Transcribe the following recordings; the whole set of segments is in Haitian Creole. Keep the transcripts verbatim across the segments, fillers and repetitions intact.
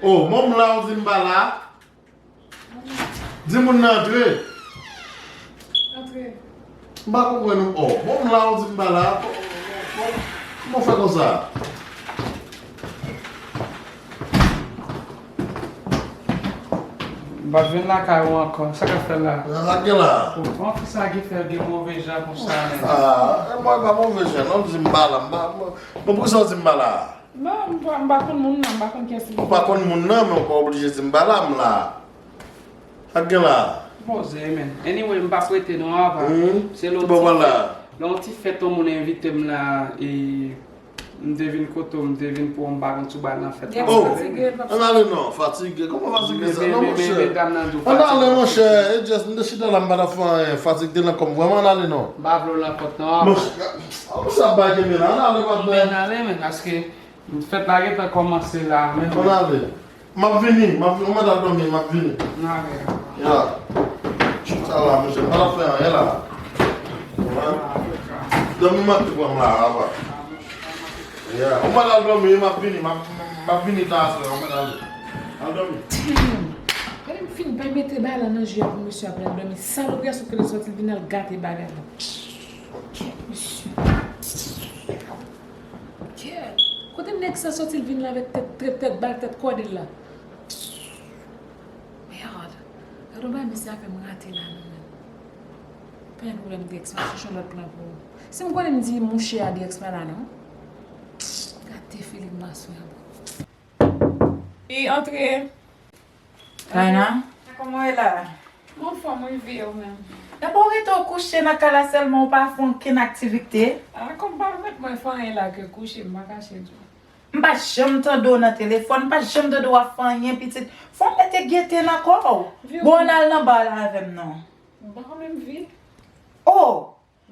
Oh, bon, m la, ou di m pa la. Di moun nan antre. Antre. M pa konprann ou. Oh, bon, m la, ou di m pa la. Kòman w fè konsa? M pa t vin lakay ou ankò. Sa k ap fè la? Sa k gen la? Bon, sa ki fè gen move jan konsa, men. Ah, e mwen pa move jan, non, m di m pa la, m pa, bon, poukisa w di m pa la? Non, m pa, m pa konn moun nan, m pa konn kiyès li ye. Ou pa konn moun nan, men ou pa oblije di m pa la, m la. Sa k gen la? Poze, men. Anyway, m pa prete non, apa. Hmm? Se lè yon ti fèt, lè yon ti fèt yon moun envite m la, e m te vin kote w, m te vin pou m pa konn sou bagay nan fèt la. Oh, ann ale non, fatige. Kòman fatige sa? Non, monchè. Ann ale, monchè. E Jess, m te chita la, m pa t ap fè anyen. Fatig te nan kò m vrèman, ann ale non. M pa vle w nan kont non, apa. Monchè, sa bay kenbe la, ann ale, patnè. Ann ale, men, paske fèt la gentan kòmanse la, men. Ann ale. M ap vini, m ap vini, ou mèt al dòmi, m ap vini. N ale. Ya. Chita la, monchè, m pa t ap fè anyen la. Dòmi manke pran m la, apa. Ya, ou mèt al dòmi, m ap vini, m ap, m ap vini ta aswè, ou mèt ale. Al dòmi. Damn! Gade m fin bay mete bagay la nan je a pou mesye ap al dòmi. Salopri a sot kote l soti, l vin al gate bagay la. Mesye. Kèt! Kote nèg sa soti l vin la avèk tèt, tèt, tèt bal, tèt kòde l la? Merde! Gade yon bagay mesye a fè m rate la non, men. Pa gen pwoblèm, Diex, m ap chèche yon lòt plan pou ou. Si m konnen m di mouche a Diex pa la non. Gade feeling m aswè a, bro. Wi, antre. Tayna, kòman w ye la? Mwen anfòm wi, Vi, ou menm? Epi w rete w kouche nan kay la sèlman, ou pa fè okenn aktivite? A, kòm pa mèt mwen fè anyen la ke kouche, m pa kache di w. M pa janm tande w nan telefòn, m pa janm tande w ap fè anyen, pitit. Fò w mete gete nan kò w. Bon, ann al nan ba la avè m non. Ba menm, Vi. Oh!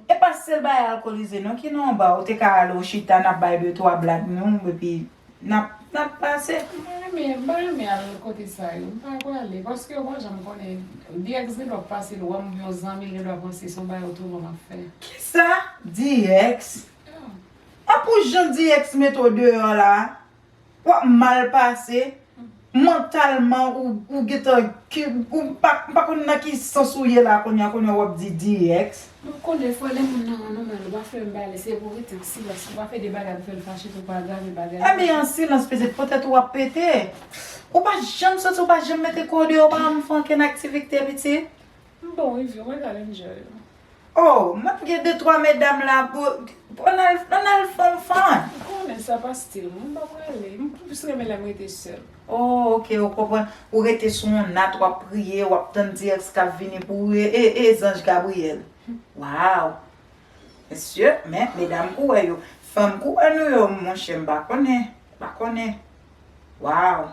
E pa sèl bagay alkolize non ki nan yon ba, ou te ka ale, ou chita, n ap bay de twa blag nou, epi n ap, n ap pase. M pa renmen, m pa renmen al kote sa yo, m pa prale, paske ou pa janm konnen, Diex gen dwa pase l wè m, oubyen yon zanmi l gen dwa panse se yon bagay otreman m ap fè. Kisa? Diex? An pou jan Diex mete w deyò la, w ap mal pase. Mantalman, ou, ou gentan, ki, ou pa, m pa konn nan ki sans ou ye la kounye a, kounye a w ap di Diex. Mwen konnen fò lè moun nan an nòmal, ou pa fè m pale, se pou w rete an silans, ou pa fè de bagay pou fè l fache, pou w pa agrave bagay la. Ebyen, an silans, pitit, poutèt ou ap pete. Ou pa janm soti, ou pa janm mete kò w deyò, ou pa janm fè okenn aktivite, pitit. M bon wi, Vi, mwen t al enjoy. Oh, m ap gen de twa medam la pou, pou ann al, ann al fè yon fann. Ou konnen sa pa stil mwen, m pa prale. M plis renmen lè m rete sèl. Oh, ok, ou konprann. Ou rete sou yon nat, w ap priye, w ap tann Diex k ap vini pou ou, e, e, e zanj Gabriyèl. Waw. Mesye, men, medam kourè yo. Fanm kourè nou yo, monchè, m pa konnen. M pa konnen. Waw.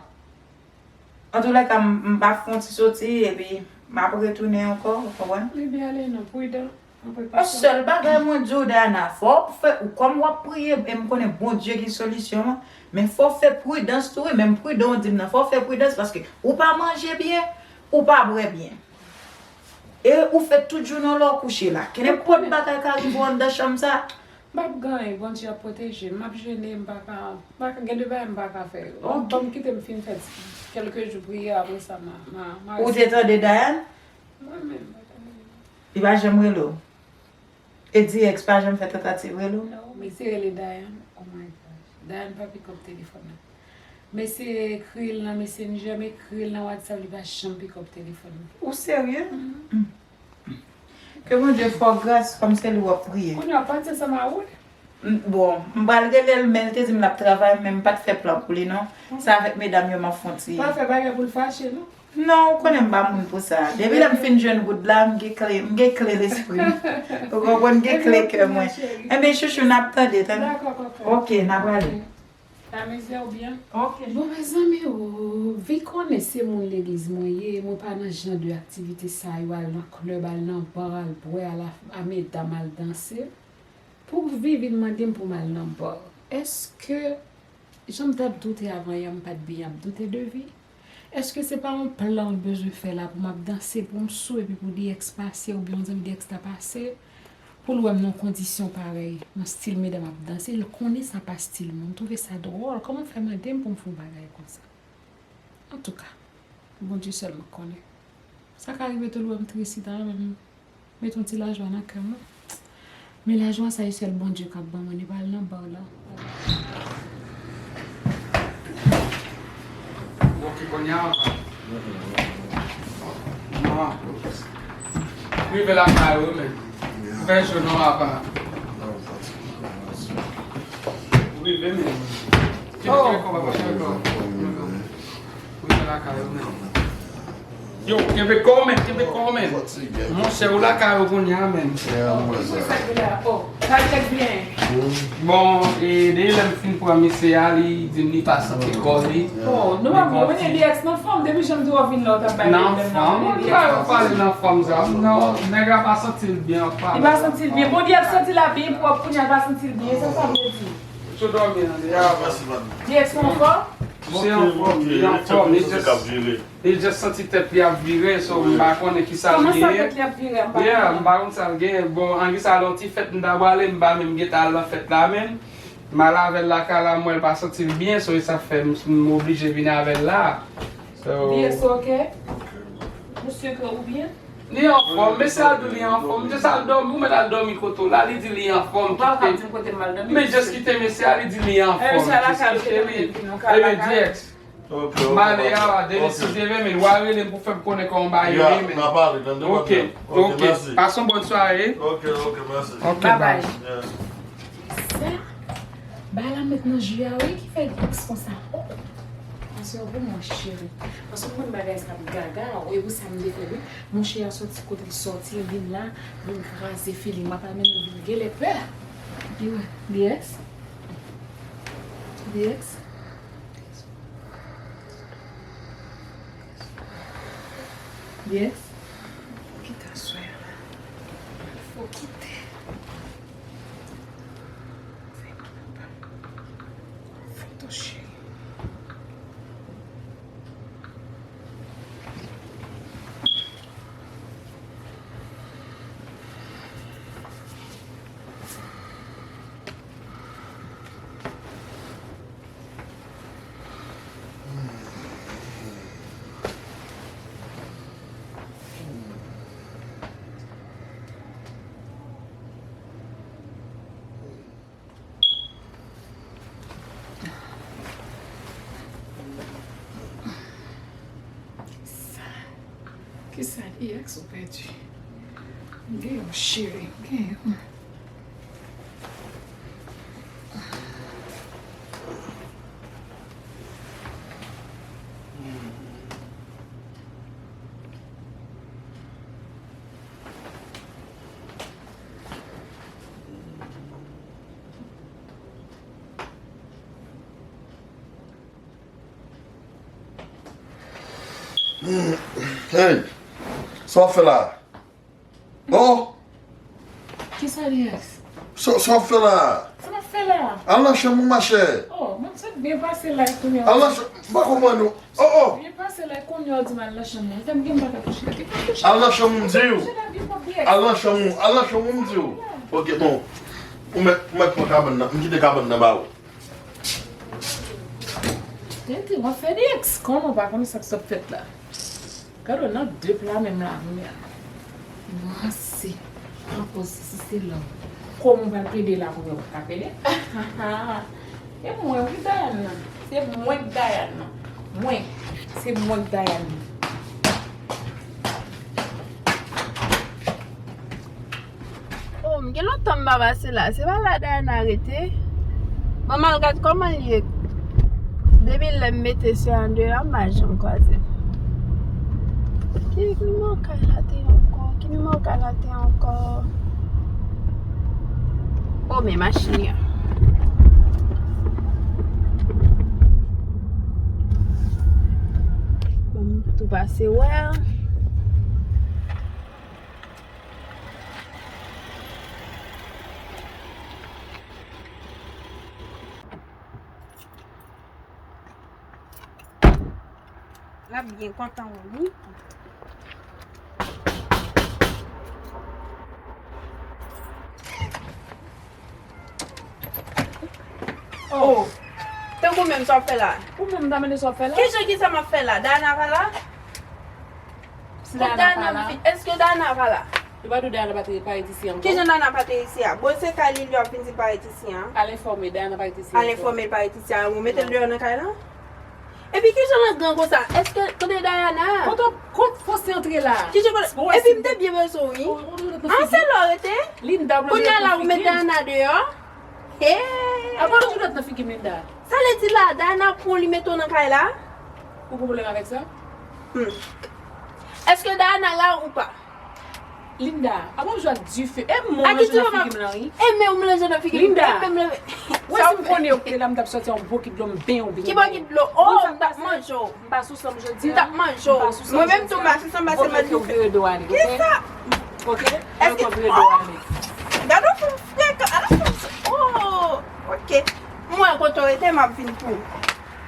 Antoulèka, m, m p ap fè yon ti soti, epi m ap retounen ankò, ou konprann? Ebyen, ale non, pridan, anpil pasyans. Yon sèl bagay mwen di w, Dayana, fò w fè, ou kòm w ap priye, e m konnen Bondye gen solisyon an, men fò w fè pridans tou, wi, menm pridan w di m nan, fò w fè pridans, paske ou pa manje byen, ou pa bwè byen. E ou fè tout jounen w lè w kouche la. Kenenpòt bagay ka rive w anndan chanm sa. M p ap gen anyen, Bondye ap pwoteje m, m ap jene, m pa ka, m pa ka, gen de bagay m pa ka fè yo. Ok. Ban m kite m fin fè ti, kèlke jou priyè, apre sa, m a, m a, m a... Ou te tande Dayana? Mwen menm, m pa tande. Li pa janm rele w? E Diex pa janm fè tantativ rele w? Non, m eseye rele Dayana, oh my gosh. Dayana pa pick up telefòn nan. M eseye ekri l nan Messenger, m ekri l nan WhatsApp, li pa janm pick up telefòn nan. Ou serye? Mhm. Ke Bondye fè w gras, kòm se li w ap priye. Kounye a w ap pati ansanm a Wood? M, bon, m pral rele l, men l te di m l ap travay, men m pa t fè plan pou li non. Se avèk medam yo m ap fè yon ti... Pa fè bagay pou l fache non. Non, ou konnen m pa moun pou sa. Depi lè m fin jwenn Wood la, m gen kle, m gen kle lespri m. Ou konprann, m gen kle kè mwen. Ebyen, chouchou, n ap tande, tande. Dakò, kòkòt. Ok, n ap prale. Amizè ou byen? Ok. Bon, mezanmi, ou, Vi konnen se moun legliz mwen ye, mwen pa nan jan de aktivite sa yo, al nan klèb, al nan bar, al bwè, al a, a medam, al danse. Pou Vi vin mande m pou m al nan bar. Èske, jan m t ap doute avan yè, m pa t byen ap doute de Vi? Èske se pa yon plan l bezwen fè la pou m ap danse, pou m sou, epi pou Diex pase, oubyen yon zanmi Diex ta pase, pou l wè m nan yon kondisyon parèy, nan stil medam ap danse, l konnen sa pa stil mwen. M twouve sa dwòl. Kòman w fè mande m pou m fè yon bagay konsa? Antouka, Bondye sèl mwen konnen. Sa ka rive tou lè m tris, li ta renmen m met yon ti lajwa nan kè m, wi. Men lajwa sa, e sèl Bondye k ap ban mwen, li pa al nan ba w la. Bon, ki kounye a, papa? Non. Rive lakay ou, men. Fè jou non, papa. Rive, men. Kenbe, kenbe kò, papa, kenbe kò. Rive lakay ou, men. Yo, kenbe kò, men, kenbe kò, men. Monchè, ou lakay ou kounye a, men. Sa k gen la? Oh, sa tèt byen. Bon, e depi lè m fin pran mesye a, li di m li pa santi kò li. Oh, nou pa bon, men D X nan fòm, depi jan m di w vin la, w t ap bay pwoblèm nan, men D X nan fòm. Nan fòm, ou pale nan fòm sa. Non, nèg la pa santi l byen, pale. Li pa santi l byen. Bon, D X santi l ap byen pwòp, kounye a l pa santi l byen, se sa m vle di. Sou dòmi an, ya. D X nan fòm? Se anfòm, li anfòm, li just, li just santi tèt li ap vire, so m pa konnen kisa l genyen. Kòman sa tèt li ap vire a, m pa konprann. Yeah, m pa konn sa l genyen. Bon, an kisa lè yon ti fèt m ta prale, m pa menm gentan al nan fèt la menm. M al avè l lakay la, m wè l pa santi l byen, so e sa fè m, m oblije vin avè l la. So, D X, ok? Ou sure ke ou byen? Li anfòm, mesye a di li anfòm. Just al dòmi, ou mèt al dòmi kote w la, li di li anfòm. Ou pa ka di m kote m al dòmi, men just kite mesye a, li di li anfòm. Just kite li. Ebyen, D X. Ok, ok. M ale a, demen si Dye vle, men w a rele m pou fè m konnen kòman bagay yo ye, men. Ok, ok. Pase yon bòn sware. Ok, ok, mèsi. Ok, bye. Sa, bagay la met nan ji a, wi, ki fè Dix konsa. Oh, oh. Paske w bon, mon cheri. Paske w konn bagay sa ap gaga, e pou sa m te fè, wi. Monchè a soti kote l soti, l vin la, vin kraze feeling. M ap mennen l vin genlè pè. Dix? Dix? Dix? Fò kite aswè a la. Fò kite. Foto cheri. Sa, kisa D X ou pèdi? M gen yon cheri, m gen yon. Hey, sa w ap fè la? Oh! Kisa li ye? Sa, sa w ap fè la? Sa m ap fè la? Al nan chanm ou, machè. Oh, mwen sot byen pase la kounye a. Al nan chanm, m pa konprann ou. Oh, oh! Byen pase la kounye a, w di m al nan chanm mwen. Tèm gen m pa ka touche la. Al nan chanm ou, m di w. Al nan chanm ou, al nan chanm ou, m di w. Ok, bon. Ou mèt, ou mèt pran kabann nan. M kite kabann nan ba ou. Tenten, w ap fè D X. Kòman w pa konnen sa k sot fèt la? Gade w nan de pla menm la, menm la. Ranse. Pran pòz si se lòm. Kòman w pral plede la kounye a, w pa ka plede? Se mwen wi Dayana. Se mwen k Dayana. Mwen. Se mwen k Dayana. Oh, m gen lontan m pa pase la. Se pa la Dayana rete? Bon, m al gad kòman l ye. Depi lè m mete sè an deyò, m pa janm kwaze l. Ki, ki nimewo kay la te ye ankò? Ki nimewo kay la te ye ankò? Oh, men machin yo. Bon, m tou pase wè. L ap byen kontan wi. Oh, te Ou menm, sa w ap fè la? Ou menm, m ta mande sa w ap fè la? Kijan, kisa m ap fè la? Dana pa la? Si Dana pa la? Èske Dana pa la? Yo pa di w Dana pa te, pa ret isi ankò? Kijan Dana pa te isi a? Bon, se kay li, li ap vin di l pa ret isi a. Al enfòme Dana pa ret isi ankò. Al enfòme l pa ret isi a. Ou mete l deyò nan kay la? Epi kijan l angan konsa? Èske, tande Dayana? Kote, kot fòse antre la? Kijan kote? Epi m te byen bezwen w, wi. An, se la w rete? Linda, kounye a la, ou met Dayana deyò? Hey! Apa w jwèt nan figi m, Linda? Sa vle di la, Dayana pran w, li mete w nan kay la? Ou gen pwoblèm avèk sa? Hmm. Èske Dayana la ou pa? Linda, apa w jwèt dife? E mwen w melanje nan figi m lan, wi. E men w melanje nan figi m. Linda! Ou wè si m konnen yo kite la, m t ap sòti yon bokit dlo, m benyen w byen. Ki bokit dlo? Oh, m t ap manje w. M pa sou san m jodi a. M t ap manje w. Mwen menm tou, m pa sou san m pase m ap vire do ale, oke? Kisa? Oke? Mwen vire do ale. Gade yon fanm frekan. Ala fanm sou. Oh, oke. Mwen kote w rete, m ap vin pou ou.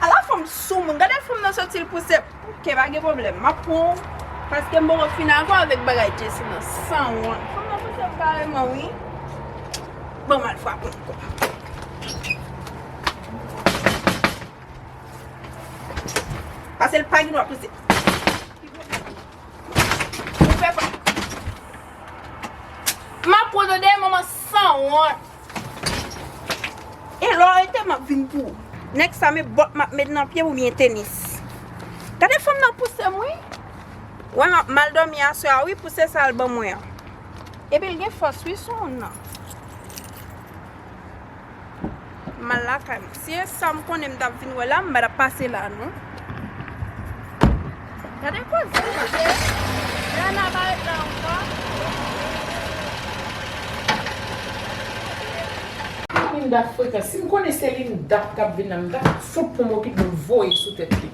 Ala fanm sou moun. Gade fanm nan soti l pouse. Oke, pa gen pwoblèm. M ap pran w. Paske m poko fin ankò avèk bagay Jesse nan. Sanwont. Fanm nan pouse m kareman, wi. Bon, m al frape ankò. Paske l pa gen dwa pouse. Ou fè kwa? M ap pran w de manman sanwont. E lè w rete, m ap vin pou ou. Nèg sa, men bòt m ap met nan pye m oubyen tenis. Gade fanm nan pouse m, wi. Wè, m ap mal dòmi aswè a, wi, pouse sa l ban mwen an. Epi l gen fòs, wi, sou moun nan. M al lakay mwen. Si e sa m konnen m t ap vin wè la, m pa t ap pase la, non. Gade koze, mesye. Dayana pa ret la ankò. Linda frekan. Si m konnen se Linda k ap vin la, m ta fout pran bokit dlo voye sou tèt li.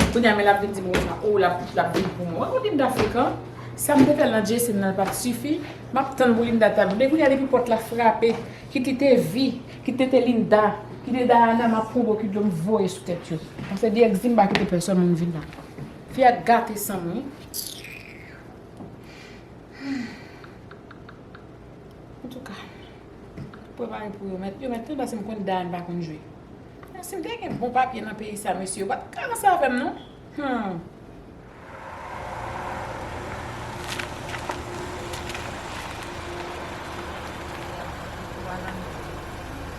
Kounye a, men l ap vin di m konsa, oh, l ap, l ap vin pou mwen. Wè, kote Linda frekan? Sa m te fè l nan Jason nan, l pa t sifi. M ap tann pou Linda ta vin. Men kounye a, depi pòt la frape, kit li te Vi, kit li te Linda, kit li te Dayana, m ap pran bokit dlo m voye sou tèt yo. Paske D X di m pa kite pèsòn moun vin la. Fi a gate san m, wi. Antouka, prepare pou yo mèt, yo mèt tande, paske m konn Dayana pa konn jwe. Men si m te gen bon papye nan peyi sa, mesye, yo pa t ka ranse avè m, non. Hmm.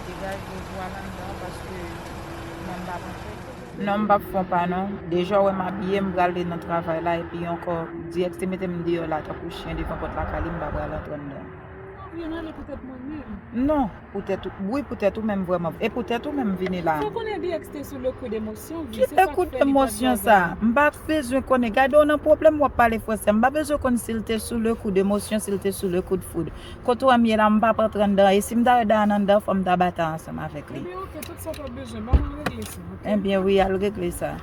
Degaje vwa anndan, paske mwen m pa panse. Non, m p ap fè w pa non. Deja w wè m abiye, m prale nan travay la, epi ankò, D X te mete m deyò la tankou chen devan pòt lakay li, m pa pral antre anndan. Ou vle m ale poutèt mwen menm? Non, poutèt ou, wi, poutèt ou menm vrèman. E poutèt ou menm m vini la. Fò w konnen D X te sou le coup d'émotion, wi, se sa k fè li pa travay. Ki le coup d'émotion sa? M pa bezwen konnen. Gade w nan pwoblèm, w ap pale fransè. M pa bezwen konn si l te sou le coup d'émotion, si l te sou le coup de foudre. Kote w wè m ye la, m p ap antre anndan. E si m ta wè Dayana anndan, fò m ta batay ansanm avèk li. Ebyen, oke, tout sa w pa bezwen, ban mwen regle sa, oke? Ebyen, wi, al regle sa.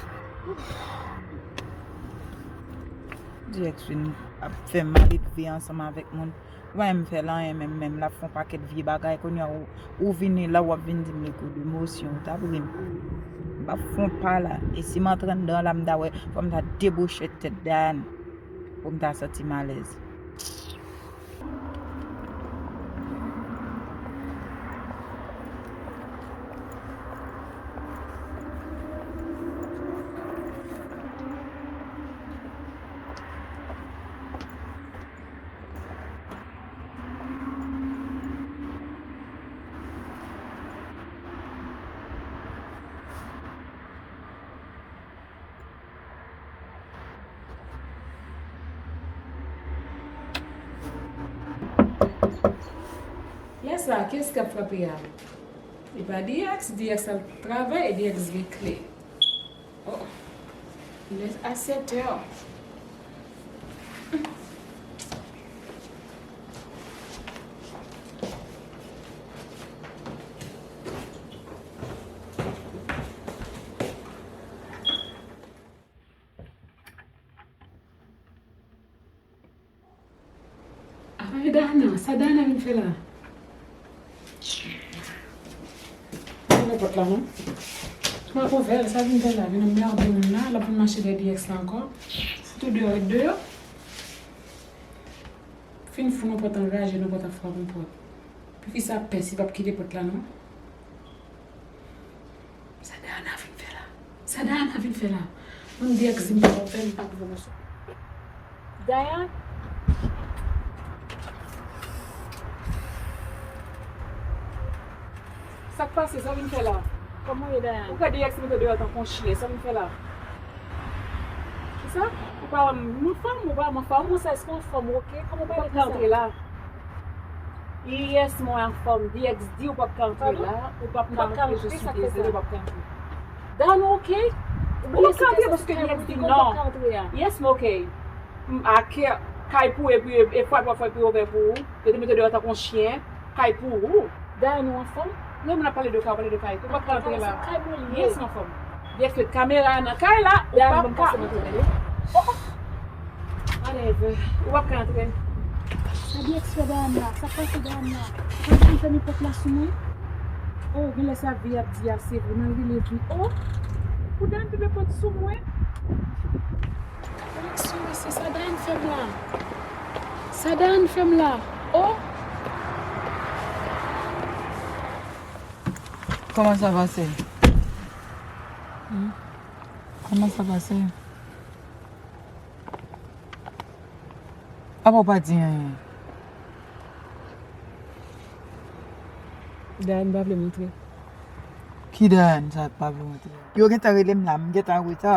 D X vin ap fè mal elve ansanm avèk moun. Ou pa menm fè l anyen menm, menm l ap fè yon pakèt vye bagay. Kounye a, ou, ou vini la, w ap vin di m le coup d'émotion, ou t ap ri m. M p ap fè yon pa la. E si m antre anndan la, m ta wè, fò m ta debouche tèt Dayana. Pou m ta santi m alèz. Lè sa a, kiyès k ap frape a? E pa D X, D X al travay e D X gen kle. Oh, il est à sept heures. Ay, Dana, sa Dana vin fè la? Fèmen pòt la, non. M ap ouvè l, sa vin fè la? Vin anmède moun la, l ap vin mache dèyè D X la ankò. Fout deyò, ret deyò. Fin fout nan pòt anraje, nan pòt ap frape yon pòt. Epi fi sa pès, li p ap kite pòt la, non. Sa Dana Sa Dayana vin fè la? Mwen di ak si m pa ouvè, m pa ouvè mwen sou. Dayana? Sa k pase? Sa w vin fè la? Kòman w ye, Dayana? Ou gade ex mete deyò tankou yon chyen. Sa w vin fè la? Kisa? Ou pa wè m, nou fanm, ou pa wè mwen fanm, ou sa, èske w anfòm, ok? Kòman w pale konsa? Ou p ap ka antre la. Yes, mwen anfòm. Di ex di ou p ap ka antre la. Ou p ap ka antre, je suis désolée, ou p ap ka antre. Dayana, ok? Ou bliye se kè sa se kay pou di non. Yes, mwen ok. M, a kè, kay pou ou, epi e, e fwa pou fwa pou ouvè pou ou. Yo te mete w deyò tankou yon chyen, kay pou ou. Dayana, ou anfòm? Wi, moun ap pale de kay, pale de kay. Ou p ap ka antre la. Kay mwen li ye. Yes, m anfòm. Byen ke kamera nan kay la, ou p ap ka antre. Oh, oh. Whatever. Ou p ap ka antre. Sa di ex fè Dayana la, sa pase Dayana la. Sa di fèmen pòt la sou mwen. Oh, genlè sa vi ap di a, se vre, malgre li di, oh, pou Dayana fèmen pòt sou mwen. Eleksyon, mesye, sa Dayana fè m la? Sa Dayana fè m la? Oh! Kòman sa pase? Hmm? Kòman sa pase? Apa w pa di anyen? Dayana pa vle montre. Ki Dayana sa k pa vle montre? Yo gentan rele m la, m gentan an reta.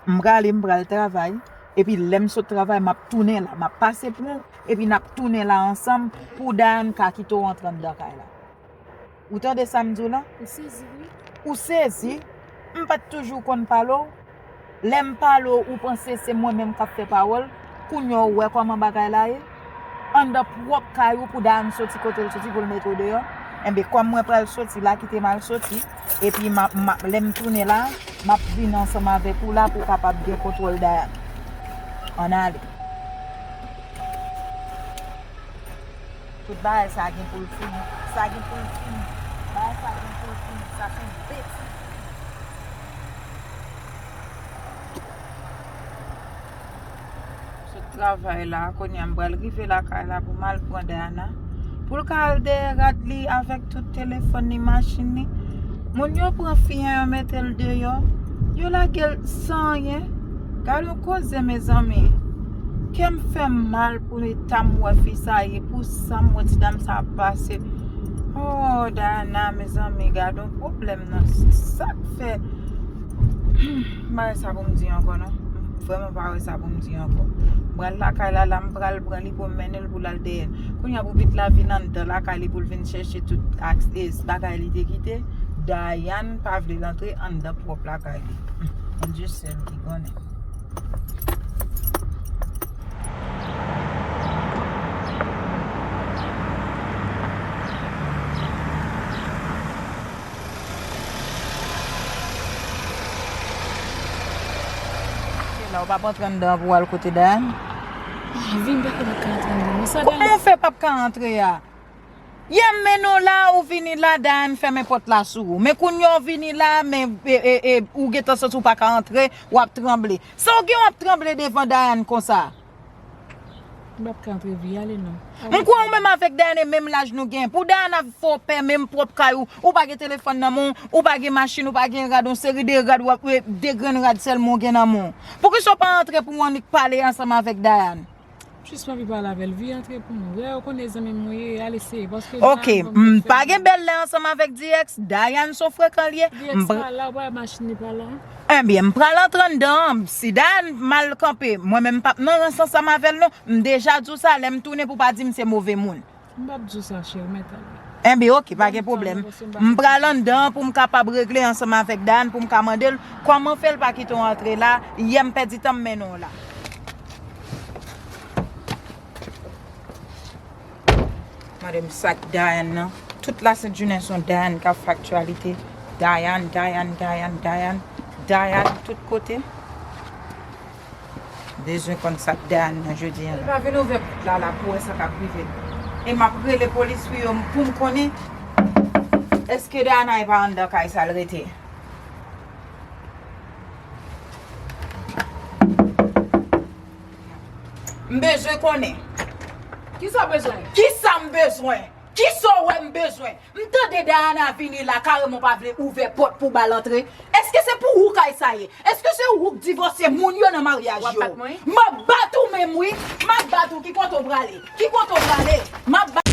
M prale, m pral travay. Epi lè m sot travay, m ap tounen la. M ap pase pran w, epi n ap tounen la ansanm pou Dayana ka kite w antre anndan kay la. Ou tande sa m di w la? Ou sezi, wi. Ou sezi? M pa t toujou konn pale w? Lè m pale w, ou panse se mwen menm k ap fè pawòl? Kounye a w wè kòman bagay la ye? Anndan pwòp kay ou pou Dayana soti kote l soti pou l mete w deyò? Enben, kòm mwen pral soti la, kite m al soti. Epi m ap, m ap, lè m tounen la, m ap vin ansanm avèk ou la pou w kapab gen kontwòl Dayana. Ann ale. Tout bagay sa gen pou l fini. Sa gen pou l fini. Bagay sa gen pou l fini. Sa se yon betiz. Sot travay la, kounye a m pral rive lakay la pou m al pran Dayana. Pou l ka al dèyè rad li avèk tout telefòn li, machin li. Moun yo pran fi an, yo mete l deyò. Yo lage l san anyen. Gade yon koze, mezanmi. Kè m fè m mal pou eta m wè fi sa ye, pou sa m wè ti dam sa ap pase. Oh, Dayana, mezanmi, gade yon pwoblèm nan. Sa k fè? M pa wè sa pou m di ankò, non. M vrèman pa wè sa pou m di ankò. M pral lakay la, la m pral pran li pou m mennen l pou l al dèyè. Kounye a pou pitit la vin anndan lakay li pou l vin chèche tout ak, e, bagay li te kite. Dayana pa vle rantre anndan pwòp lakay li. Bondye sèl ki konnen. Se la, ou p ap antre anndan pou w al kote Dayana? Ah, vin, m pa ka antre anndan. Men sa Dayana. Kòman w fè p ap ka antre a? Yè m mennen w la, ou vini la, Dayana fèmen pòt la sou ou. Men kounye a w vini la, men, e, e, e, ou gentan santi w pa ka antre, w ap tranble. Sa w gen, w ap tranble devan Dayana konsa? M p ap ka antre, Vi, ale non. M kwè ou menm avèk Dayana e menm laj nou gen. Pou Dayana fè w pè, menm pwòp kay ou, ou pa gen telefòn nan men w, ou pa gen machin, ou pa gen rad, yon seri de rad, w ap, e, de grenn rad sèlman w gen nan men w. Poukisa w pa antre pou w annik pale ansanm avèk Dayana? Jis m anvi pale avè l, Vi, antre pou nou. Wè, ou konnen zanmi m ou ye, al eseye, paske Dayana ban m bèl fè. Ok, m pa gen bèl lè ansanm avèk Dièx, Dayana se yon frekan li ye. Dièx pa la, ou pa wè machin li pa la? Ebyen, m pral antre anndan an, si Dayana mal kanpe, mwen menm m p ap nan rans ansanm avè l non, m deja di w sa, lè m tounen pou w pa di m se move moun. M p ap di w sa, cheri, mèt ale. Enben, ok, pa gen pwoblèm. M pral anndan pou m kapab regle ansanm avèk Dayana, pou m ka mande l kòman fè l pa kite w antre la. Yè m pèdi tan m mennen w la. Mande m sa k Dayana nan. Tout lasent jounen se yon Dayana k ap fè aktyalite. Dayana, Dayana, Dayana, Dayana. Dayana tout kote. Bezwen konn sa k Dayana nan jodi a la. Li pa vin ouvè pòt la la pou wè sa k ap rive. E m ap rele polis pou yo, pou m konnen èske Dayana e pa anndan kay sa l rete. M bezwen konnen. Kisa w bezwen? Kisa m bezwen? Kisa w wè m bezwen? M tande Dayana vini la, kareman pa vle ouvè pòt pou ba l antre. Èske se pou ou kay sa ye? Èske se ou k divòse moun yo nan maryaj yo? M ap bat ou menm wi. M ap bat ou. Ki kote w prale? Ki kote w prale? M ap